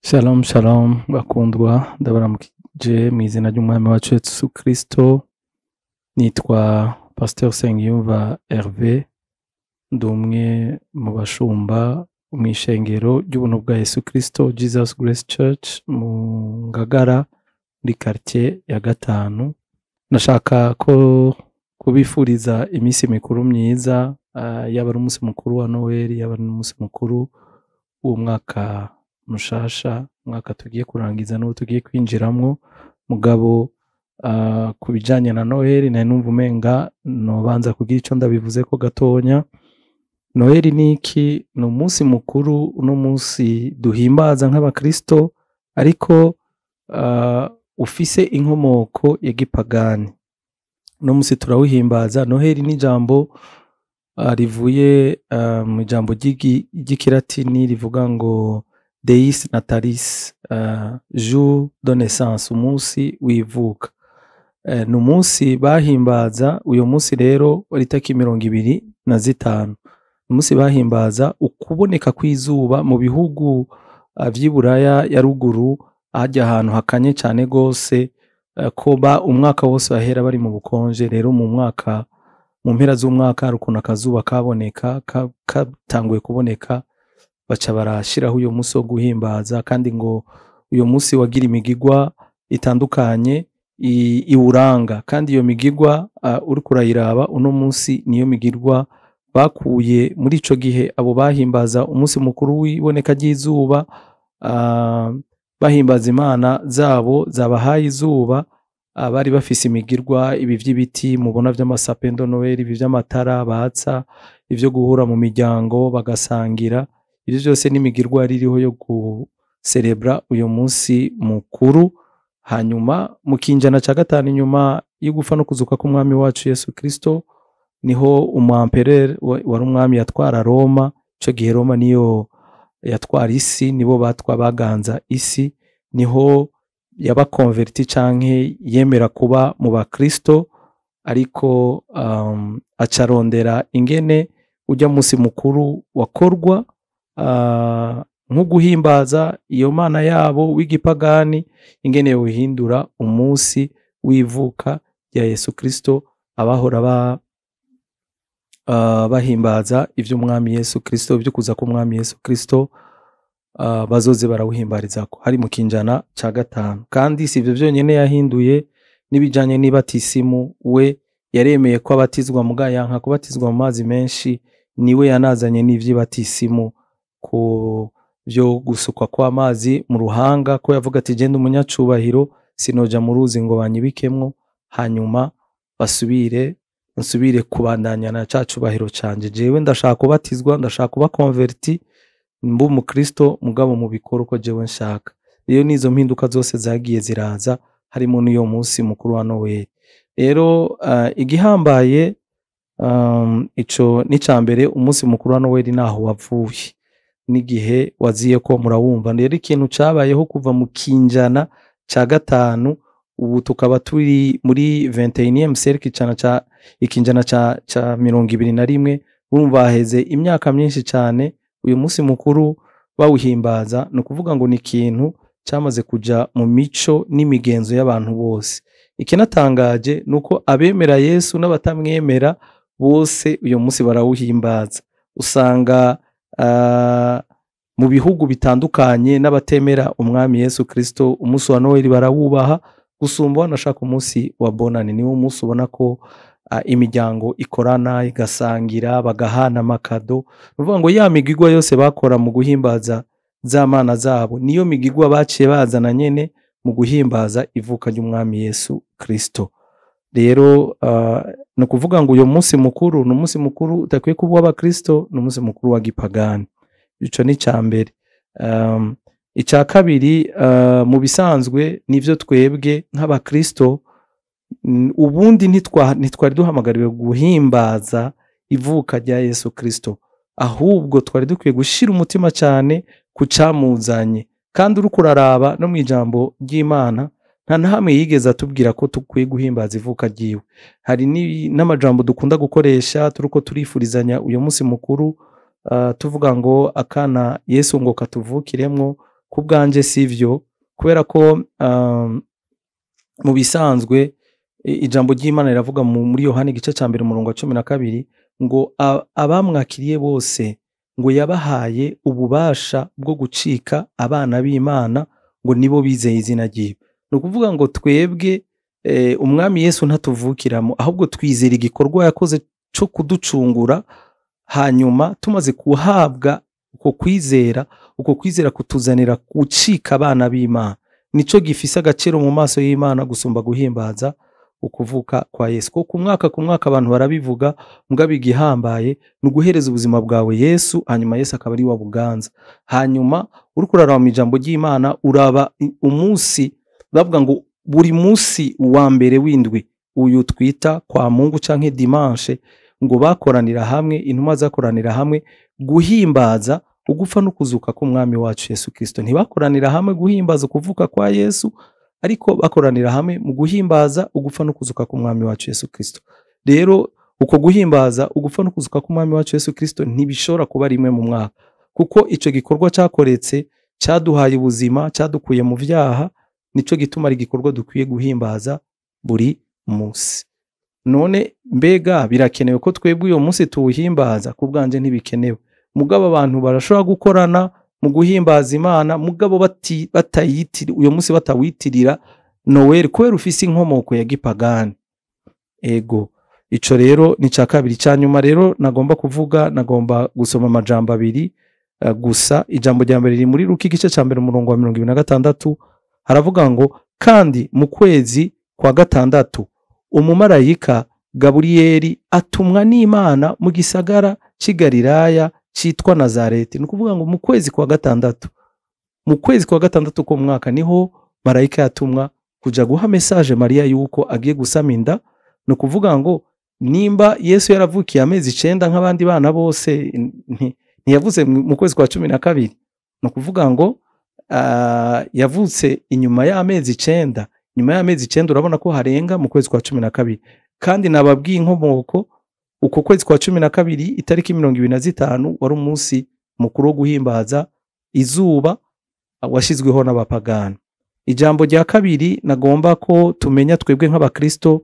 Shalom shalom bakundwa, ndabaramukije mu izina ry'Umwami wacu Yesu Kristo. Nitwa Pasteur Nsengiyumva Hervé, ndi umwe mu bashumba mu ishengero ry'ubuntu bwa Yesu Kristo, Jesus Grace Church, mu Ngagara muri quartier ya gatanu. Nashaka ko kubifuriza iminsi mikuru myiza, yaba ari umunsi mukuru wa Noel, yaba ari umunsi mukuru w'umwaka mushasha, umwaka tugiye kurangiza n'uwo tugiye kwinjiramwo. Mugabo ku bijanye na Noel nari numva umenga nobanza kugira ico ndabivuzeko gatonya. Noel ni iki? Ni umunsi mukuru, uno munsi duhimbaza nk'abakristo, ariko ufise inkomoko ya gipagani. Uno munsi turawuhimbaza. Noheli ni ijambo rivuye mu ijambo ry'ikilatini rivuga ngo Deis Natalis, jour de naissance, umunsi w'ivuka. Ni umunsi bahimbaza. Uyo munsi rero wari itariki 25. Umunsi bahimbaza ukuboneka kw'izuba mu bihugu vy'i Buraya ya ruguru, harya ahantu hakanye cane gose, ko ba umwaka wose bahera bari mu bukonje. Rero mu mwaka, mu mpera z'umwaka, hari ukuntu akazuba kaboneka, katanguye kuboneka, baca barashiraho uyo munsi wo guhimbaza. Kandi ngo uyo munsi wagira imigigwa itandukanye iwuranga, kandi iyo migigwa uriko urayiraba uno munsi niyo migirwa bakuye muri ico gihe abo bahimbaza umunsi mukuru w'iboneka ry'izuba, bahimbaza imana zabo zabahaye izuba. Bari bafise imigirwa, ibi vy'ibiti mubona vy'ama sapin de Noël, ibi vy'amatara batsa, ivyo guhura mu miryango bagasangira, ivyo vyose n'imigirwa yari iriho yo guserebra uyo munsi mukuru. Hanyuma mu kinjana ca gatanu inyuma y'ugufa no kuzuka k'Umwami wacu Yesu Kristo, niho umu empereur wari umwami yatwara Roma. Ico gihe Roma niyo yatwara isi, nibo batwa baganza isi, niho yaba converti canke yemera kuba mu bakristo, ariko acarondera ingene ujya munsi mukuru wakorwa nko guhimbaza iyo mana yabo w'igipagani, ingene yohindura umunsi w'ivuka rya Yesu Kristo, abahora bahimbaza ivy'Umwami Yesu Kristo, ivyo kuza k'Umwami Yesu Kristo, bazoze barawuhimbarizako. Hari mu kinjana ca gatanu. Kandi si ivyo vyonyene yahinduye, n'ibijanye n'ibatisimu, we yaremeye ko abatizwa, muga yanka kubatizwa mu mazi menshi. Niwe yanazanye n'ivy'ibatisimu ku vyo gusukwa kw'amazi mu ruhanga, ko yavuga ati: "Genda umunyacubahiro, sinoja mu ruzi ngo banyibikemwo, hanyuma basubire nsubire kubandanya na ca cubahiro canje. Jewe ndashaka kubatizwa, ndashaka kuba converti, mbe umukristo, mugabo mubikora uko jewe nshaka." Rero nizo mpinduka zose zagiye ziraza, harimo n'uyo munsi mukuru wa Noel. Rero igihambaye, ico ni ca mbere, umunsi mukuru wa Noel naho wavuye n'igihe waziye ko murawumva. Rero ikintu cabayeho kuva mu kinjana ca gatanu, ubu tukaba turi muri 21e siècle, icana ca ikinjana ca 21, urumva haheze imyaka myinshi cane uyu munsi mukuru bawuhimbaza. Ni ukuvuga ngo ni ikintu camaze kuja mu mico n'imigenzo y'abantu bose. Ikinatangaje ni uko abemera Yesu n'abatamwemera bose uyu munsi barawuhimbaza. Usanga mu bihugu bitandukanye n'abatemera Umwami Yesu Kristo umunsi wa Noel barawubaha gusumba wanashaka umunsi wa Bonane. Niwo munsi ubona ko imiryango ikorana, igasangira, bagahana amakado. Ni ukuvuga ngo ya migigwa yose bakora mu guhimbaza za mana zabo, niyo migigwa baciye bazana nyene mu guhimbaza ivuka ry'Umwami Yesu Kristo. Rero ni ukuvuga ngo uyu munsi mukuru ni umunsi mukuru udakwiye kuba uw'abakristo, ni umunsi mukuru wa gipagani. Ico ni ica mbere. Ica kabiri, mu bisanzwe nivyo twebwe nk'abakristo ubundi ntitwari duhamagariwe guhimbaza ivuka rya Yesu Kristo, ahubwo twari dukwiye gushira umutima cyane ku camuzanye. Kandi uriko uraraba no mu ijambo ry'Imana, nta na hamwe yigeze atubwira ko dukwiye guhimbaza ivuka ryiwe. Hari n'amajambo dukunda gukoresha turiko turifurizanya uyu munsi mukuru, tuvuga ngo akana Yesu ngo katuvukiremwo. Ku bwanje sivyo, kubera ko mu bisanzwe ijambo ry'Imana riravuga muri Yohana igice ca 1 umurongo wa 12 ngo abamwakiriye bose ngo yabahaye ububasha bwo gucika abana b'Imana, ngo nibo bizeye izina ryiwe. Ni ukuvuga ngo twebwe umwami Yesu ntatuvukiramo, ahubwo twizera igikorwa yakoze cyo kuducungura, hanyuma tumaze kuhabwa uko kwizera, uko kwizera kutuzanira gucika abana b'Imana. Nico gifise agaciro mu maso y'Imana gusumba guhimbaza ukuvuka kwa Yesu. Kuko ku mwaka abantu barabivuga, mugabo igihambaye ni uguhereza ubuzima bwawe Yesu, hanyuma Yesu akaba ari wa buganza. Hanyuma uriko uraraba mu ijambo ry'Imana, uraba umunsi bavuga ngo buri munsi wa mbere w'indwi, uyu twita kwa Mungu canke dimanche, ngo bakoranira hamwe, intumwa zakoranira hamwe guhimbaza ugufa no kuzuka k'umwami wacu Yesu Kristo. Ntibakoranira hamwe guhimbaza ukuvuka kwa Yesu, ariko bakoranira hamwe mu guhimbaza ugufa no kuzuka k'umwami wacu Yesu Kristo. Rero uko guhimbaza ugufa no kuzuka k'umwami wacu Yesu Kristo ntibishobora kuba rimwe mu mwaka, kuko ico gikorwa cyakoretse cyaduhaye ubuzima, cyadukuye mu vyaha. Nico gituma ari igikorwa dukwiye guhimbaza buri munsi. None mbega birakenewe ko twebwe uyo munsi tuwuhimbaza? Ku bwanje ntibikenewe. Mugabo abantu barashobora gukorana mu guhimbaza Imana, mugabo batayitira uyo munsi, batawitirira Noel kubera ufise inkomoko ya gipagani. Ego, ico rero ni ca kabiri. Ca nyuma rero nagomba kuvuga, nagomba gusoma amajambo abiri gusa. Ijambo rya mbere riri muri Luka igice ca 1 umurongo wa 26, haravuga ngo kandi mu kwezi kwa gatandatu umumarayika Gaburiyeli atumwa n'Imana mu gisagara c'i Galilaya citwa Nazareti. Ni ukuvuga ngo mu kwezi kwa gatandatu, mu kwezi kwa gatandatu ko mwaka niho marayika yatumwa kuja guha message Mariya yuko agiye gusama inda. Ni ukuvuga ngo nimba Yesu yaravukiye amezi 9 nk'abandi bana bose, ntiyavuze mu kwezi kwa 12. Ni ukuvuga ngo yavutse inyuma y'amezi 9. Nyuma y'amezi 9 urabona ko harenga mu kwezi kwa 12. Kandi nababwiye inkomoko, uko kwezi kwa 12 itariki 25 wari umunsi mukuru wo guhimbaza izuba washizweho n'abapagani. Ijambo rya kabiri nagomba ko tumenya twebwe nk'abakristo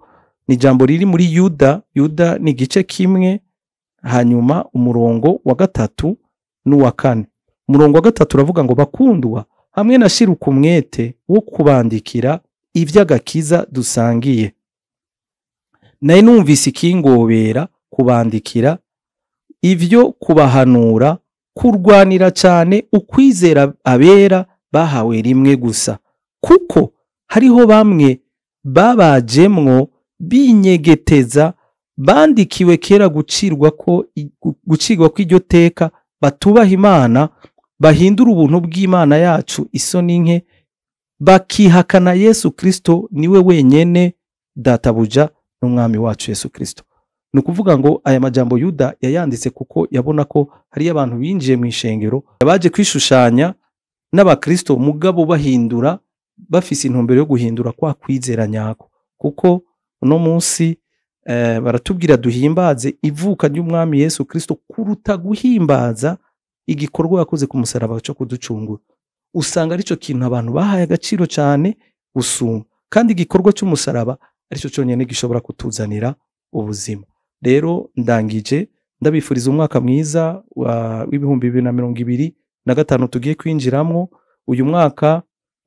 ni ijambo riri muri Yuda. Yuda ni igice kimwe, hanyuma umurongo wa 3 n'uwa 4. Umurongo wa 3 uravuga ngo bakundwa, hamwe na shiruka umwete wo kubandikira ivy'agakiza dusangiye, naye numvise ikingobera kubandikira ivyo kubahanura, kurwanira cyane ukwizera abera bahawe rimwe gusa, kuko hariho bamwe babajemwo binyegeteza, bandikiwe kera gucirwa ko kw'iryo teka, batubaha Imana, bahindura ubuntu bw'Imana yacu isoni nke, bakihakana Yesu Kristo niwe wenyene databuja n'umwami wacu Yesu Kristo. Ni ukuvuga ngo aya majambo Yuda yayanditse kuko yabona ko hari abantu binjiye mu ishengero baje kwishushanya n'abakristo, mugabo bahindura, bafise intumbero yo guhindura kwa kwizera nyako. Kuko uno munsi baratubwira duhimbaze ivuka ry'umwami Yesu Kristo kuruta guhimbaza igikorwa yakoze ku musaraba cyo kuducungura. Usanga arico kintu abantu bahaye agaciro cyane gusumba, kandi igikorwa cy'umusaraba arico cyonyene gishobora kutuzanira ubuzima. Rero ndangije ndabifuriza umwaka mwiza wa 2025 tugiye kwinjiramwo. Uyu mwaka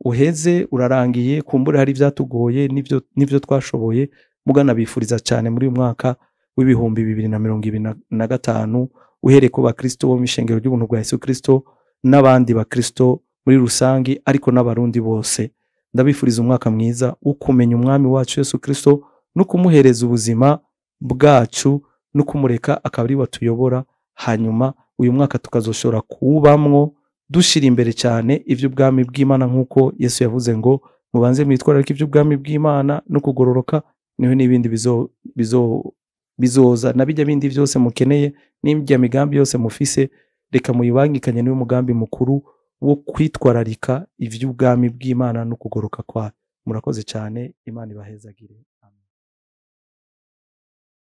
uheze urarangiye, kumbura hari ivyatugoye n'ivyo twashoboye, mugana bifuriza cyane muri uyu mwaka w'ibihumbi 2025, uhereye ku bakristo bo mu ishengero ry'ubuntu bwa Yesu Kristo n'abandi bakristo muri rusangi, ariko n'abarundi bose. Ndabifuriza umwaka mwiza wo kumenya umwami wacu Yesu Kristo no kumuhereza ubuzima bwacu no kumureka akaba ari watuyobora, hanyuma uyu mwaka tukazoshobora kuwubamwo dushira imbere cyane ivy'ubwami bw'Imana, nkuko Yesu yavuze ngo mubanze mwitwararike ivy'ubwami bw'Imana no kugororoka, niho n'ibindi bizoza na bijya bindi byose mukeneye n'imijya migambi yose mufise, reka muyibangikanye n'uyu mugambi mukuru wo kwitwararika ivy'ubwami bw'Imana no kugoroka kwayo. Murakoze cyane, Imana ibahezagire.